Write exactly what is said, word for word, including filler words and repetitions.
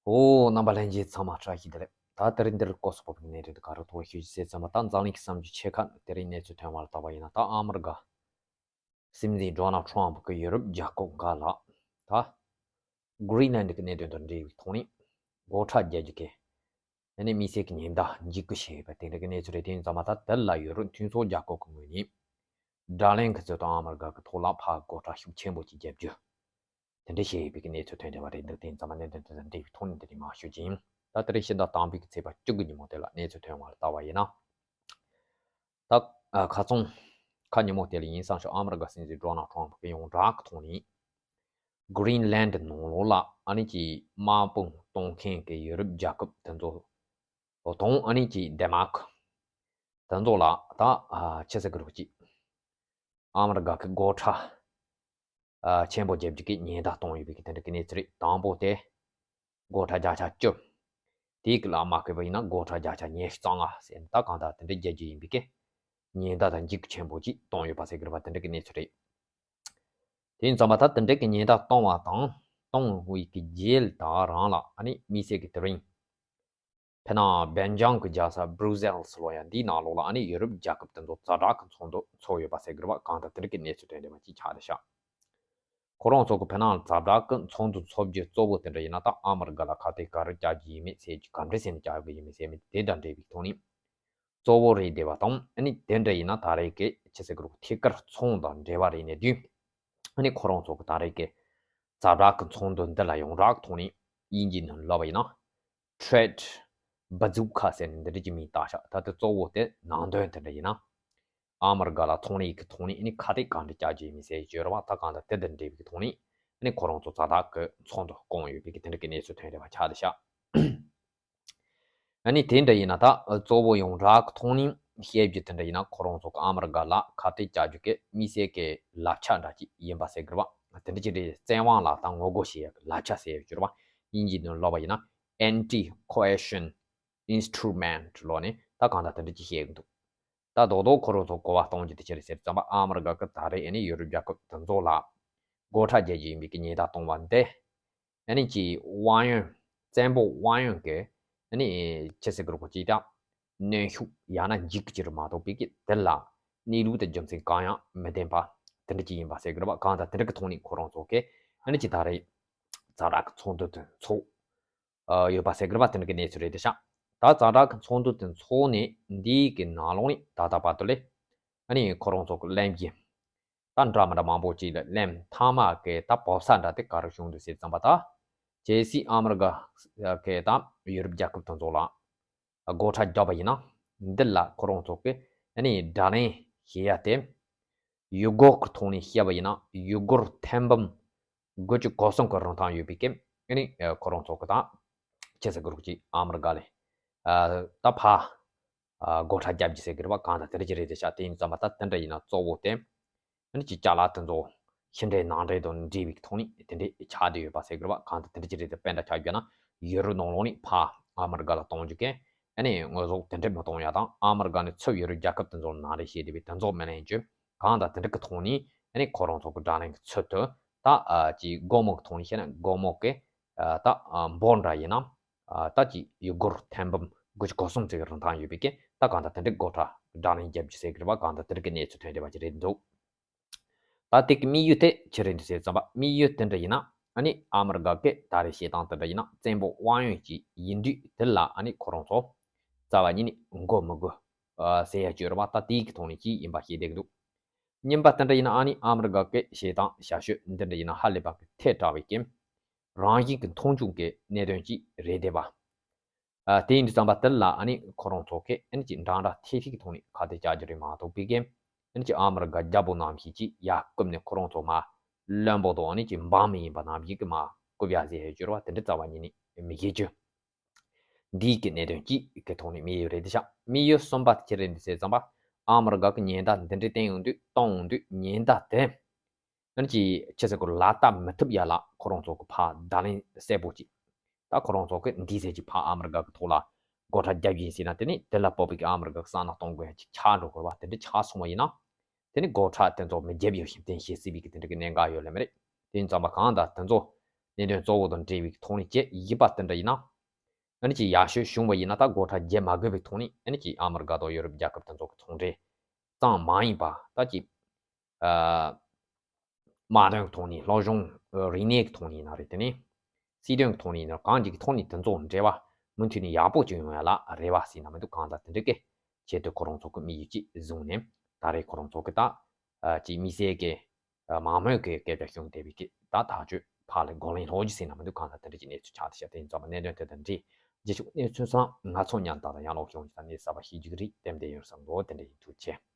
ཨོ། རྣམ་པ་ལྷན་རྒྱས་ཚང་མ་བཀྲ་ཤིས་བདེ་ལེགས། ད་དེ་རིང་འདིར་སྐོར་སོགས་པའི་གནས་རིགས་འདི་ག་རུ་ཐོག་ཤོད་ཅིག་ཟེར་ཙམ་པ། ད་འཛམ་གླིང་གི་བསམ་རྒྱུ་ཆེ་ཁག་དེ་རིང་གནས་ཚུལ་ཐོན་པར་བལྟ་བ་ཡིན་ན། ད་ཨ་མི་རི་ཀ་སྲིད་འཛིན་ཌོ་ནལ་ཊམ་གྱིས་ཡུ་རོབ་རྒྱལ་ཁབ་འགའ་ལ་ད་གྷི་རིན་ལན་གྱི་གནད་དོན་དང་འབྲེལ་བའི་ཐོག་ནས་སྒོ་ཁྲལ་རྒྱག་རྒྱུ་གི་ཨ་ནི་དམིགས་བསལ་གྱི་ཉེན་བརྡ་འཇིགས་སྐུལ་བྱས་ཡོད་པ་དེ་འདྲ་གི་གནས་ཚུལ་རེད། དེ་ཡིན་ཙམ་པ་ད་དེ་ལ་ཡུ་རོབ་མཐུན་ཚོགས་རྒྱལ་ཁབ་ཀྱི་ངོས་ནས་ཌར་ལིང་གི་ཚུལ་དུ་ཨ་མི་རི་ཀ་གི་ཐོག་ལ་ཕར་སྒོ་ཁྲལ་ཤུགས་ཆེན་པོ་ཅིག་བརྒྱབ་རྒྱུ་དེ་འདྲ་བྱས་ཡོད་པའི་གནས་ཚུལ་ཐོན་བསྡད་པ་རེད། འདུག་དེ་ཡིན་ཙམ་པ་གནད་དོན་དེ་དང་འབྲེལ་བའི་ཐོག་ནས་འདི་ནས་མར་ཞུ་རྒྱུ་ཡིན། ད་དེ་རིང་ཕྱི་ཟླ་དང་པོའི་ཚེས་པ་བཅུ་དགུ་ཉིན་མོ་དེ་ལ་གནས་ཚུལ་ཐོན་པར་བལྟ་བ་ཡིན་ན། ད་ཨ་ཁ་སང་ཁ་ཉིན་མོ་དེ་ལ་ཡིན་བསམ་ཤོག་ཨ་མི་རི་ཀ་སྲིད་འཛིན་ཌོ་ནལ་ཊམ་གྱིས་ཡོངས་གྲགས་ཀྱི་ཐོག་ནས་གྷི་རིན་ལན་ནང་ལོགས་ལ་ཨ་ནི་ཀྱི་དམག་དཔུང་གཏོང་མཁན་གྱི་ཡུ་རོབ་རྒྱལ་ཁབ་དེ་ཚོ་དང་། ཨ་ནི་ཀྱི་ཌེན་མཱག་དེ་ཚོ་ལ་ད་ཨ་ཆི་ཟེར་གི་རེད། ཅིག་ཨ་མི་རི་ཀ་གི་སྒོ་ཁྲལ་ཨ་ཆེན་པོ་བརྒྱབ་རྒྱུ་གི་ཉེན་བརྡ་བཏང་ཡོད་པའི་གི་དེ་འདྲ་གི་གནས་ཚུལ་རེད། དང་པོ་དེ་སྒོ་ཁྲལ་བརྒྱ་ཆ་བཅུ། དེའི་གི་ལ་མ་བསྐོས་པ་ཡིན་ན་སྒོ་ཁྲལ་བརྒྱ་ཆ་ཉི་ཤུ་རྩ་ལྔ་ཟེར་ནས་ད་གང་ལྟར་དེ་འདྲ་རྒྱག་རྒྱུ་ཡིན་པའི་གི་ཉེན་བརྡ་དང་འཇིགས་སྐུལ་ཆེན་པོ་ཅིག་བཏང་ཡོད་པ་ཟེར་གི་རེད་པ། དེ་འདྲ་གི་གནས་ཚུལ་རེད། དེ་ཡིན་ཙམ་པ་ད་དེ་འདྲ་གི་ཉེན་བརྡ་བཏང་བ་དང་བཏང་བའི་གི་རྗེས་ད་རང་ལ་ཨ་ནི་དམིགས་བསལ་གི་དེ་རིང་ཕ་གི་སི་ཐན་སྦེལ་ཇམ་གྱི་རྒྱལ་ས་སྦྲུ་སེལ་ལོ་ཡ་འདིའི་ནང་ལོགས་ལ་ཨ་ནི་ཡུ་རོབ་རྒྱལ་ཁབ་དེ་ཚོ་ཛ་དྲག་གི་ཚོགས་འདུ་ཚོགས་ཡོད་པ་ཟེར་གི་རེད་པ། གང་ལྟར་དེ་འདྲ་གི་གནས་ཚུལ་ཐོན་བསྡད་པ་ཅིག་ཆགས་བསྡད་ཤག་ཁོ་རང་ཚོ་གི་ཕ་གི་སི་ཐན་ཛ་དྲག་གི་ཚོགས་འདུ་ཚོགས་རྒྱུ་གཙོ་བོ་དེ་འདྲ་ཡིན་ན། ད་ཨ་མི་རི་ཀ་ལ་ཁ་གཏད་ག་རེ་བཅག་རྒྱུ་ཡིན་མིན་ཟེར་རྒྱུ། ག་འདྲ་ཟེར་ནས་བཅག་དགོས་ཡིན་མིན་ཟེར་མིན་དེ་དང་འབྲེལ་བའི་ཐོག་ནས་གཙོ་བོ་རེད་བསྡད་པ་དང་། ཨ་ནི་དེ་འདྲ་ཡིན་ན་ད་རེས་ཀྱི་ཆི་ཟེར་གི་རེད། ཐད་ཀར་ཚོང་དང་འབྲེལ་བ་རེད་ནས་དུས་ཨ་ནི་ཁོ་རང་ཚོ་གི་ད་རེས་ཀྱི་ཛ་དྲག་གི་ཚོགས་འདུ་འདི་ལ་ཡོངས་གྲགས་ཐོག་ནས་དབྱིན་ཇིའི་ནང་ལབ་པ་ཡིན་ན་ཊེཌ་བ་ཛུ་ཁ་ཟེར་ནས་འདི་འདྲ་གི་མིང་བཏགས་ཤག་ད་ལྟ་གཙོ་བོ་དེ་ནང་དོན་དེ་འདྲ་ཡིན་ན། ཨ་མི་རི་ཀ་ལ་ཚོང་ལས་ཀྱི་ཐོག་ནས་ཨ་ནི་ཁ་གཏད་ག་འདྲ་བཅག་རྒྱུ་ཡིན་མིན་ཟེར་གྱི་ཡོད་རེད་པ། ད་གང་ལྟར་དེ་དང་འབྲེལ་བའི་ཐོག་ནས་ཨ་ནི་ཁོ་རང་ཚོ་ཛ་དྲག་གི་ཚོགས་འདུ་བསྐོངས་ཡོད་པའི་གི་དེ་འདྲ་གི་གནས་ཚུལ་ཐོན་བསྡད་པ་ཆགས་བསྡད་ཤག་ཨ་ནི་དེ་འདྲ་ཡིན་ན་ད་གཙོ་བོ་ཡོངས་གྲགས་ཀྱི་ཐོག་ནས་བཤད་རྒྱུ་དེ་འདྲ་ཡིན་ན། ཁོ་རང་ཚོ་གི་ཨ་མི་རི་ཀ་ལ་ཁ་གཏད་བཅག་རྒྱུ་གི་དམིགས་བསལ་གྱི་ལབ་ཆ་འདྲ་ཅིག་ཡིན་པ་ཟེར་གི་རེད་པ། དེ་འདྲ་ཅིག་རེད། བཙན་དབང་ལ་ད་ངོ་རྒོལ་བྱེད་ཡག་གི་ལབ་ཆ་ཟེར་ཡག་གི་རེད་པ། དབྱིན་ཇིའི་ནང་ལབ་པ་ཡིན་ན་Anti-Coercion Instrument ལབ་ནས་ད་གང་ལྟར་དེ་འདྲ་ཅིག་བཤད་གི་འདུག་ད་རྡོག་རྡོག་ཁོ་རང་ཚོ་གོ་བ་གཏོང་རྒྱུ་དེ་ཅི་རེད་ཟེར་ཙམ་པ། ཨ་མི་རི་ཀ་གི་ད་རེས་ཨ་ནི་ཡུ་རོབ་རྒྱལ་ཁབ་དེ་ཚོ་ལ་སྒོ་ཁྲལ་རྒྱག་རྒྱུ་ཡིན་པའི་གི་ཉེན་བརྡ་གཏོང་བ་འདི་ཨ་ནི་ཀྱི་དབང་ཡོད། བཙན་པོ་དབང་ཡོད་ཀྱི་ཨ་ནི་ཆི་ཟེར་གི་རེད། ཁོ་ཅིག་ད་གནོན་ཤུགས་ཡང་ན་འཇིགས་སྐུལ་ཅིག་རེད་མ་གཏོགས་པའི་གི་དེ་ལ་གནས་ལུགས་དང་རྒྱུ་མཚན་གང་ཡང་མི་ལྡན་པ་དེ་འདྲ་ཅིག་ཡིན་པ་ཟེར་གི་རེད་པ། གང་ལྟར་དེ་འདྲ་གི་ཐོག་ནས་ཁོ་རང་ཚོ་གི་ཨ་ནི་ཀྱི་ད་རེས་ཛ་དྲག་གི་ཚོགས་འདུ་དེ་ཚོགས་ཨ་ཡོད་པ་ཟེར་གི་རེད་པ། དེ་འདྲ་གི་གནས་ཚུལ་རེད་དེ་ཤག་ད་ཛ་དྲག་གི་ཚོགས་འདུ་དེ་ཚོགས་ནས་འདིའི་གི་ནང་ལོགས་ནས་ད་ལྟ་བར་དུ་ལས་ཨ་ནི་ཁོ་རང་ཚོ་གི་གླེང་རྒྱུ་ད་འདྲ་མི་འདྲ་མང་པོ་ཅིག་ལ་གླེང་། མཐའ་མ་གི་ད་བབས་ས་འདྲ་དེ་ག་རེ་བྱུང་འདུག་ཟེར་ཙམ་པ། ད་གལ་སྲིད་ཨ་མི་རི་ཀ་གི་ད་ཡུ་རོབ་རྒྱལ་ཁབ་དེ་ཚོ་ལ་སྒོ་ཁྲལ་བརྒྱབ་པ་ཡིན་ན། འདི་ལ་ཁོ་རང་ཚོ་གི་ཨ་ནི་བརྡ་ལན་བྱེད་ཡ་དེ། ཡུ་གུར་གྱི་ཐོག་ནས་བཤད་པ་ཡིན་ན་ཡུ་གུར་ཐེར་འབུམ་དགུ་བཅུ་གོ་གསུམ་གྱི་རིན་ཐང་ཡོད་པའི་གི་ཨ་ནི་ཁོ་རང་ཚོ་གི་ད་ཆི་ཟེར་གི་རེད། ཅིག་ཨ་མི་རི་ཀ་ལ་ད་ཕར་སྒོ་ཁྲལ་རྒྱག་རྒྱུ་ཟེར་གི་རེད་པ། གང་ལྟར་དེ་འདྲ་ཅིག་རེད་དེ་ཤག་དེ་ཡིན་ཙམ་པ་ད་དེ་འདྲ་ཡིན་ན་གཙོ་བོ་དེ་ཨ་ནི་ཅིག་ཅ་ལག་དེ་ཚོ་ཕྱི་འབྲེལ་ནང་འབྲེལ་དང་འབྲེལ་བའི་ཐོག་ནས་དེ་འདྲ་ཆགས་བསྡད་ཡོད་པ་ཟེར་གི་རེད་པ། གང་ལྟར་དེ་འདྲ་ཅིག་རེད་དེ། དཔེ་འདྲ་ཆ་བཞག་ན་ཡུ་རོབ་ནང་ལོགས་ནས་ཕར་ཨ་མི་རི་ཀ་ལ་གཏོང་རྒྱུ་གི་ཨ་ནི་དངོས་ཟོག་དེ་འདྲ་མི་གཏོང་ཡ་དང་། ཨ་མི་རི་ཀ་ནས་ཚུར་ཡུ་རོབ་རྒྱལ་ཁབ་དེ་ཚོ་ནང་འདྲེན་བྱས་བསྡད་པའི་དེ་ཚོ་མི་ལེན་རྒྱུ། གང་ལྟར་དེ་འདྲ་གི་ཐོག་ནས་ཨ་ནི་ཁོ་རང་ཚོ་གི་བརྡ་ལན་གྱི་ཚུལ་དུ་ད་ཨ་ཅིག་སྒོར་མོ་གི་ཐོག་ནས་བཤད་ན་སྒོར་མོ་གི་ཨ་ད་ཨ་འབོར་འདྲ་ཡིན་ན་ཨ་ད་ཅིག་ཡུ་གུར་ཐེར་འབུམ་དགུ་བཅུ་གོ་གསུམ་ཙམ་གྱི་རིན་ཐང་ཡོད་པའི་གི་ད་གང་ལྟར་དེ་འདྲའི་སྒོ་ཁྲལ་བརྡ་ལན་རྒྱབ་རྒྱུ་ཟེར་གི་རེད་པ། གང་ལྟར་དེ་འདྲ་གི་གནས་ཚུལ་ཐོན་བསྡད་པ་ཅིག་རེད་འདུག་ད་དེ་གི་དམིགས་ཡུལ་དེ་ཅི་རེད་འདུག་ཟེར་ཙམ་པ། དམིགས་ཡུལ་དེ་འདྲ་ཡིན་ན་ཨ་ནི་ཨ་མི་རི་ཀ་གི་ད་རེས་བྱེད་སྟངས་དེ་འདྲ་ཡིན་ན་བཙན་པོ་དབང་ཡོད་ཅིག་ཡིན་དུས་དེ་ལ་ཨ་ནི་ཁོ་རང་ཚོ་རྩ་བ་ཉིད་ནས་དགོས་མི་དགོས་ཨ་ཟེར་ཡ་ཅིག་ཡོད་རེད་པ། ད་དེའི་གི་ཐོག་ནས་ཅིག་ཡིན་པ་ཤེས་བསྡད་ཀྱི་འདུག་གཉིས་པ་དེ་འདྲ་ཡིན་ན་ཨ་ནི་ཨ་མི་རི་ཀ་གི་བྱེད་སྟངས་བྱ་སྤྱོད་འདི་འདྲ་ཡིན་ན་ཧ་ལས་པ་གི་ཐལ་དྲགས་པའི་གི་རང་བཞིན་གྱི་མཐོང་ཆུང་གི་གནད་དོན་ཅིག་རེད་བསྡད་པ། ཨ་དེ་ཡིན་དུས་ཙམ་པ་དེ་ལ་ཨ་ནི་ཁོ་རང་ཚོ་གིས་ཨ་ནི་ཅིག་འདྲ་འདྲ་ཐད་ཐད་ཀྱི་ཐོག་ནས་ཁ་གཏད་བཅག་རྒྱུ་རེད་མ་གཏོགས་པའི་གི་ཨ་ནི་ཅིག་ཨ་མི་རི་ཀ་རྒྱལ་པོ་ནང་བཞིན་ཅིག་ཡར་བཀུམ་ནས་ཁོ་རང་ཚོ་མར་བློན་པོ་དང་ཨ་ནི་ཅིག་འབངས་མི་ཡིན་པ་ནང་བཞིན་གྱི་མར་བཀུམ་ཡ་ཟེར་ཡ་ཅིག་ཡོད་རེད་པ། དེ་འདྲ་རྩ་བ་ཉིད་ནས་མི་བྱེད་རྒྱུ། འདིའི་གི་གནད་དོན་གཅིག་གི་ཐོག་ནས་དམིགས་ཡུལ་རེད་དེ་ཤག་དམིགས་ཡུལ་གསུམ་པ་དེ་ཅི་རེད་འདུག་ཟེར་ཙམ་པ། ཨ་མི་རི་ཀ་གི་ཉེན་བརྡ་འདི་འདྲ་བཏང་ཡོང་དུས་གཏོང་ཡོང་དུས་ཉེན་བརྡ་དེ་ཨ་ནི་ཅིག་ཅི་ཟེར་དགོས་རེད། ལག་བསྟར་མི་ཐུབ་ཡ་ལ་ཁོ་རང་ཚོ་གི་ཕར་བརྡ་ལན་གསལ་པོ་ཅིག་ད་ཁོ་རང་ཚོ་གི་འདི་ཟེར་གྱི་ཕར་ཨ་མི་རི་ཀ་གི་ཐོག་ལ་སྒོ་ཁྲལ་རྒྱག་གི་ཡིན་ཟེར་ན། དེ་ནི་དེ་ལ་དཔག་པའི་གི་ཨ་མི་རི་ཀ་གི་བསམ་བློ་གཏོང་དགོས་ཡ་ཅིག་ཆགས་འགྲོ་དགོས་པ་དེ་འདྲ་ཆགས་སོང་བ་ཡིན་ན། དེ་ནི་སྒོ་ཁྲལ་དེ་ཚོ་མི་རྒྱབ་ཡོད་ཤིང་བརྟན་ཤེས་སྲིད་པའི་གི་དེ་འདྲ་གི་གནད་འགག་ཡོད་ལེ་མ་རེད། དེ་ཡིན་ཙམ་པ་གང་ལྟར་དེ་ཚོ་ གནད་དོན་གཙོ་བོ་དང་འབྲེལ་བའི་ཐོག་ནས་བྱས་ཡིན་པ་དེ་འདྲ་ཡིན་ན། ཨ་ནི་ཅིག་ཡག་ཤོས་བྱུང་བ་ཡིན་ན། ད་སྒོ་ཁྲལ་བརྒྱབ་མ་དགོས་པའི་ཐོག་ནས། ཨ་ནི་ཅིག་ཨ་མི་རི་ཀ་དང་ཡོ་རོབ་རྒྱལ་ཁབ་དེ་ཚོ་གི་ཚོང་འབྲེལ་ཙམ་མ་ཡིན་པ། ད་ཅིག་ཨ་དམག་དོན་གྱི་ཐོག་ནས། སློབ་སྦྱོང་། ཨ་རིག་གནས་ཀྱི་ཐོག་ནས་ཡིན་ན་རེད། དེ་ནས་སྲིད་དོན་གྱི་ཐོག་ནས་ཡིན་ན། གང་ཅིག་གི་ཐོག་ནས་དེ་ཚོ་འབྲེལ་བ་མུ་མཐུད་ནས་ཡག་པོ་ཅིག་ཡོང་ཡ་ལ་རེ་བ་ཟེར་ན་མི་འདུག་གང་ལྟར་དེ་འདྲ་གི་ཆེད་དུ་ཁོ་རང་ཚོ་གི་དམིགས་ཡུལ་ཅིག་བཟུང་ནས། ད་རེས་ཁོ་རང་ཚོ་གི་ད་ཨ་ཅིག་དམིགས་བསལ་གྱི་ཨ་མང་མོས་ཀྱི་སྐད་ཆ་བྱུང་བསྡད་པའི་གི་ད་ཐག་གཅོད་ཕར་ལ་གོ་ལེན་སློག་རྒྱུ་ཟེར་ན་མི་འདུག་གང་ལྟར་དེ་འདྲ་གི་གནས་ཚུལ་ཆགས་བསྡད་ཤག་དེ་ཡིན་ཙང་། གནད་དོན་དེ་དང་འབྲེལ་རྗེས་ཕྱོགས་གནས་ཚུལ་ཚང་ང་ཚོ་མཉམ་དུ་ཡང་ལོག་ཤོང་ཅིག་དང་། གནས་གསར་པ་ཤེས་རྒྱུ་གི་རིགས་ཏན་ཏན་ཡོང་བསམ་གི་འདུག་དེ་འདྲ་ཡིན། ཐུགས་རྗེ་ཆེ།